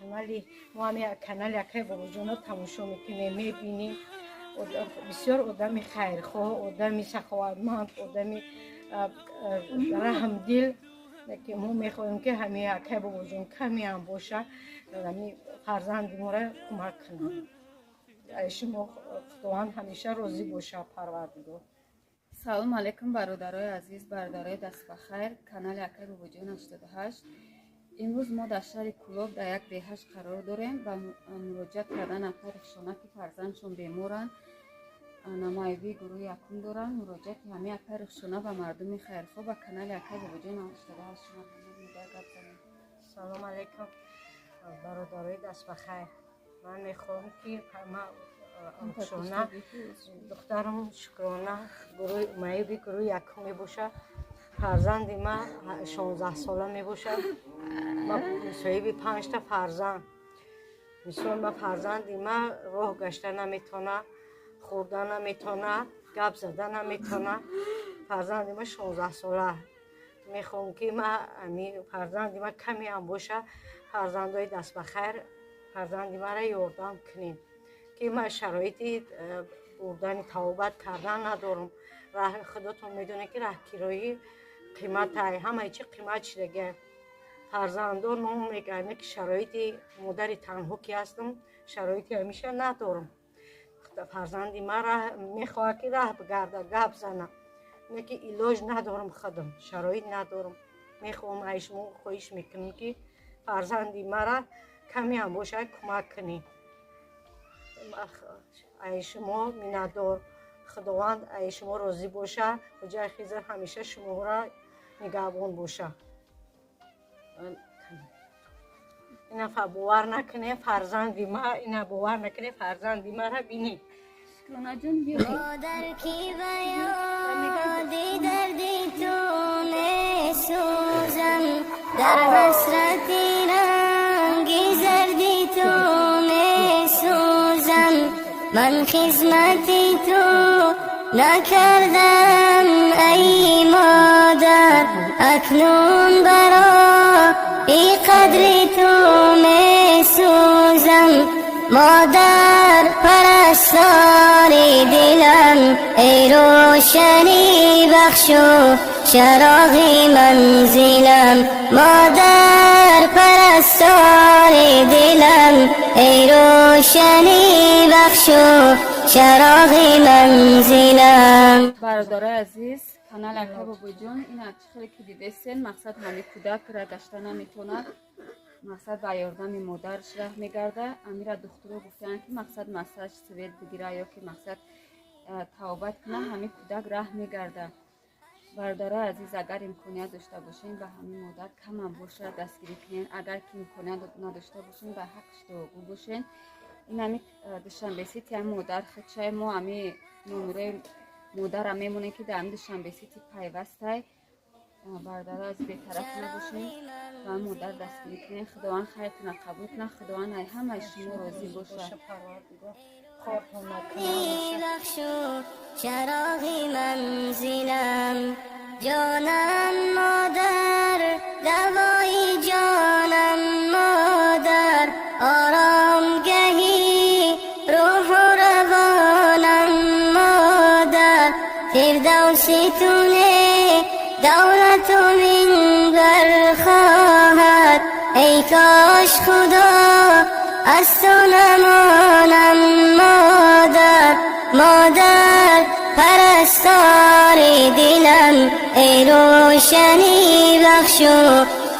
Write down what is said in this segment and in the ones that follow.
Канали мо ҳами канали акай Бобоҷонро тамошо мекунем, мебинем. Бисёр одами хайрхоҳ, одами саховатманд, одами раҳмдил, ки мо мехоҳем, ки ҳами акай Бобоҷон каме ҳам боша, ҳами фарзанди моро кӯмак кунад. Шумо Худованд ҳамеша розӣ боша, Парвардигор. Салом алейкум, бародарои азиз, бародарои дастбахайр, канали акай Бобоҷон 88. Имрӯз мо дар шаҳри Кӯлоб дар як деҳаш қарор дорем ва муроҷиат кардан апаи Рухшона, ки фарзандшон беморанд, намояби гурӯҳи якум доранд. Муроҷиати ҳамаи апаи Рухшона ба мардуми хайрхоҳ, ба канали акай Бобоҷон 88. Шумо гап занед. Салом алейкум, бародарои дастбахайр. Ман мехоҳам, ки Рухшона, духтарам Шукрона, маъюби гурӯҳи якум мебошад. Фарзанди ман 16-сола мебошад. Ман соҳиби панҷта фарзанд. Мисол, ма фарзанди ман роҳ гашта наметавона, хӯрда наметавона, гап зада наметавона. Фарзанди ман 16-сола. Мехоҳам, ки ма фарзанди ман каме ҳам боша, фарзандои дастбахайр, фарзанди маро ёрдам кунем, ки ман шароити бурдани табобат кардан надорам. Худотон медонед, ки раҳкироӣ қиматай, ҳамаи чи қимат шидага. Фарзандон ном мегардем, ки шароити модари танҳо ки ҳастам, шароити ҳамеша надорам. Фарзанди ман мехоҳад, ки раҳ бигарда, гап зана, не ки илоҷ надорам, худам шароит надорам. Мехоҳам, ай шумо хоҳиш мекунам, ки фарзанди мара каме ҳам бошад кӯмак кунед. Ай шумо миннатдор. Худованд ай шумо розӣ боша. Ҳоҷаи Хизр ҳамеша шуморо нигаҳбон боша. Ина бовар накунед, фарзанди ма, ина бовар накунед, фарзанди мара бинед. Шукронаҷон, биё. Модар, ки ба ёди дарди ту месӯзам, дар ҳасрати ранги зарди ту месӯзам. Ман хизмати ту накардам, ай модар, акнун барои қадри ту месӯзам. Модар, парастори дилам, эй рӯшанӣ бахшу чароғи манзилам. Модар, парастори дилам, эй рӯшанӣ бахшу чароғи манзилам. Бародарои азиз, канали ака Бобоҷон, ина чӣ хеле ки дидесен, мақсад ҳами кӯдак ра гашта наметавонад, мақсад ба ёрдами модараш раҳ мегарда. Амира духтуро гуфтаанд, ки мақсад массаж свет бигира ё ки мақсад табобат куна, ҳами кӯдак раҳ мегарда. Бародарои азиз, агар имконият дошта бошем, ба ҳамин модар камам бошад дастгирӣ кунен. Агар ки имконият надошта бошем, ба ҳаққаш дуогӯ бошен. Ин ҳами Душанбе Сити, ҳами модар худшай. Мо ҳами номерои модарам мемонем, ки дар ҳами Душанбе Сити пайвастай. Бародаро аз бетараф набошем ва модар дастгирӣ кунем. Худованд хайртона қабул кунад. Худованд ай ҳамаи шумо розӣ бошад. Бахшу чароғи манзилам, ҷонам модар, давои ҷонам модар, оромгаҳи рӯҳу равонам модар. Фирдавси туне давлату минбар хоҳад, эй кош худо аз ту намонам модар. Модар, парастори дилам, эй рӯшанӣ бахшу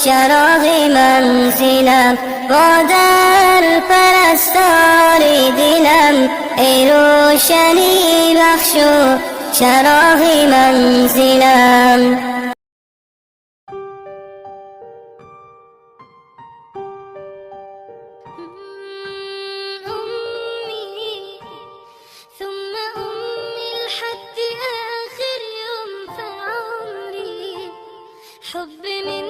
чароғи манзилам. Модар, парастори дилам, эй рӯшанӣ бахшу чароғи манзилам. أمي ثم أمي لحد آخر يوم في عمري، حب من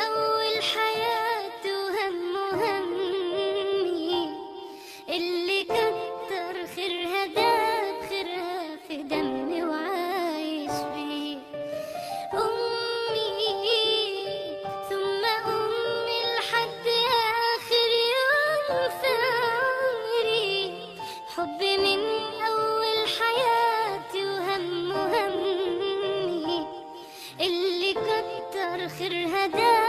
أول حياته وهم همي، اللي كتر خيرها داب خيرها في دمي وعايش بيه. أمي. كتر خيرها.